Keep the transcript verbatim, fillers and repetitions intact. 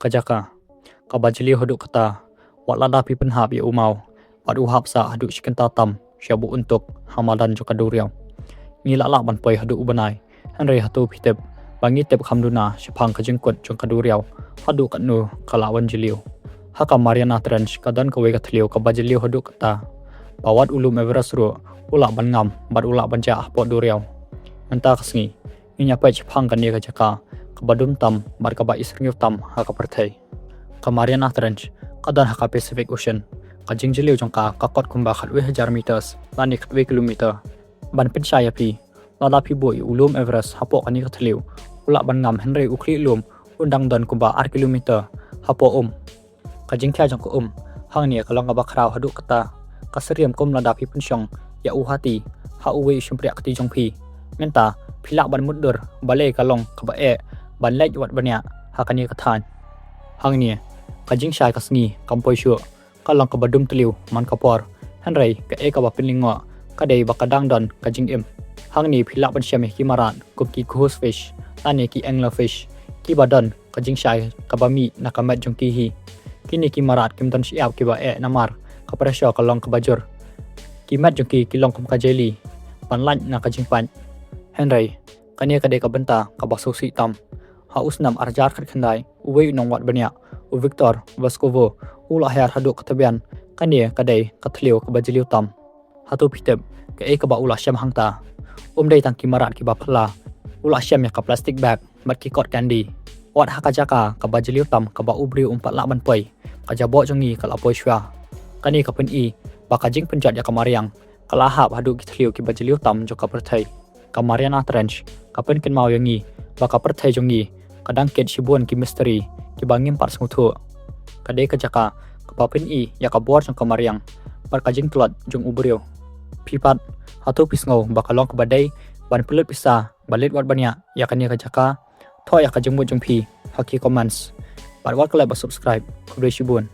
ka jaka kaba jylliew haduh katta, wat lada phi pynhap ïa u maw bad u hap sah haduh shi kynta tam sha ba un tuk ha madan jong ka duriaw. Ngi lah lah ban poi haduh u bnai, hynrei hato phi tip ba ngi tip kham duna shaphang ka jingkut jong ka duriaw haduh katno ka lah ban jylliew. Ha ka Mariana Trench ka don kawei ka thliew kaba jylliew haduh katta ba wat u lum Everest ruh u lah ban ngam bad u lah ban jah hapoh duriaw. Mynta ka sngi ngin ïa peit shaphang kane ka jaka kaba dum tam bad kaba isynei tam ha ka pyrthei. Ka Mariana Trench ka don ha ka Pacific Ocean. Ka jingjylliew jong ka ka kot kumba khatwei hajar meters lane khatwei kilometer. Ban pynshai ïa phi, lada phi buh ïa u lum Everest hapoh kane ka thliew, u lah ban ngam, hynrei u khlieh lum un dang don kumba ar kilometer hapoh um. Ka jingkhia jong ka um hangne ka long kaba khraw haduh katta. Ka syriem kum lada phi pynshong ïa u hati ha uwei u shympriah kti jong phi. Mynta phi lah ban mutdur balei ka long kaba eh ban leit wat bniah ha kane ka thaiñ. Hangne ka jingshai ka sngi kam poi shuh, ka long kaba dum thliew man ka por, hynrei kaei kaba pynlyngngoh ka dei ba ka dang don ka jingim. Hangne phi lah ban shem ïa ki mrad kum ki goldfish lane ki anglerfish kiba don ka jingshai kaba mih na ka met jong ki hi. Kine ki mrad kim don shyiap kiba eh namar ka pressure ka long kaba jur. Ki met jong ki ki long kum ka jelly ban lait na ka jingpait. Hynrei kane ka dei ka bynta kaba sngewsih tam. Ha u snem ar hajar khatkhyndai, uwei u nongwad bniah, u Victor Vescovo, u la hiar haduh ka tbian kane ka dei ka thliew kaba jylliew tam. Hato phi tip kaei kaba u la shem hangta? Um dei tang ki mrad kiba phylla, u la shem ïa ka plastic bag bad ki kot candy. Wat ha ka jaka kaba jylliew tam kaba u briew um pat lah ban poi, ka jaboh jong ngi ka la poi shuwa. Kane ka pyni ba ka jingpynjot ïa ka mariang ka la hap haduh ki thliew kiba jylliew tam jong ka pyrthei. Ka Mariana Trench ka pynkynmaw ïa ngi ba ka pyrthei jong ngi ka dang kit shibun ki mystery kiba ngim pat sngewthuh. Ka dei ka jaka kaba pyni ïa ka bor jong ka mariang bad ka jingtlot jong u briew. Phi pat, hato phi sngew ba ka long kaba dei ban pynlut pisa ba leit wat bniah ïa kane ka jaka? Thoh ïa ka jingmut jong phi ha ki comments bad wat klet ba subscribe. Khublei shibun.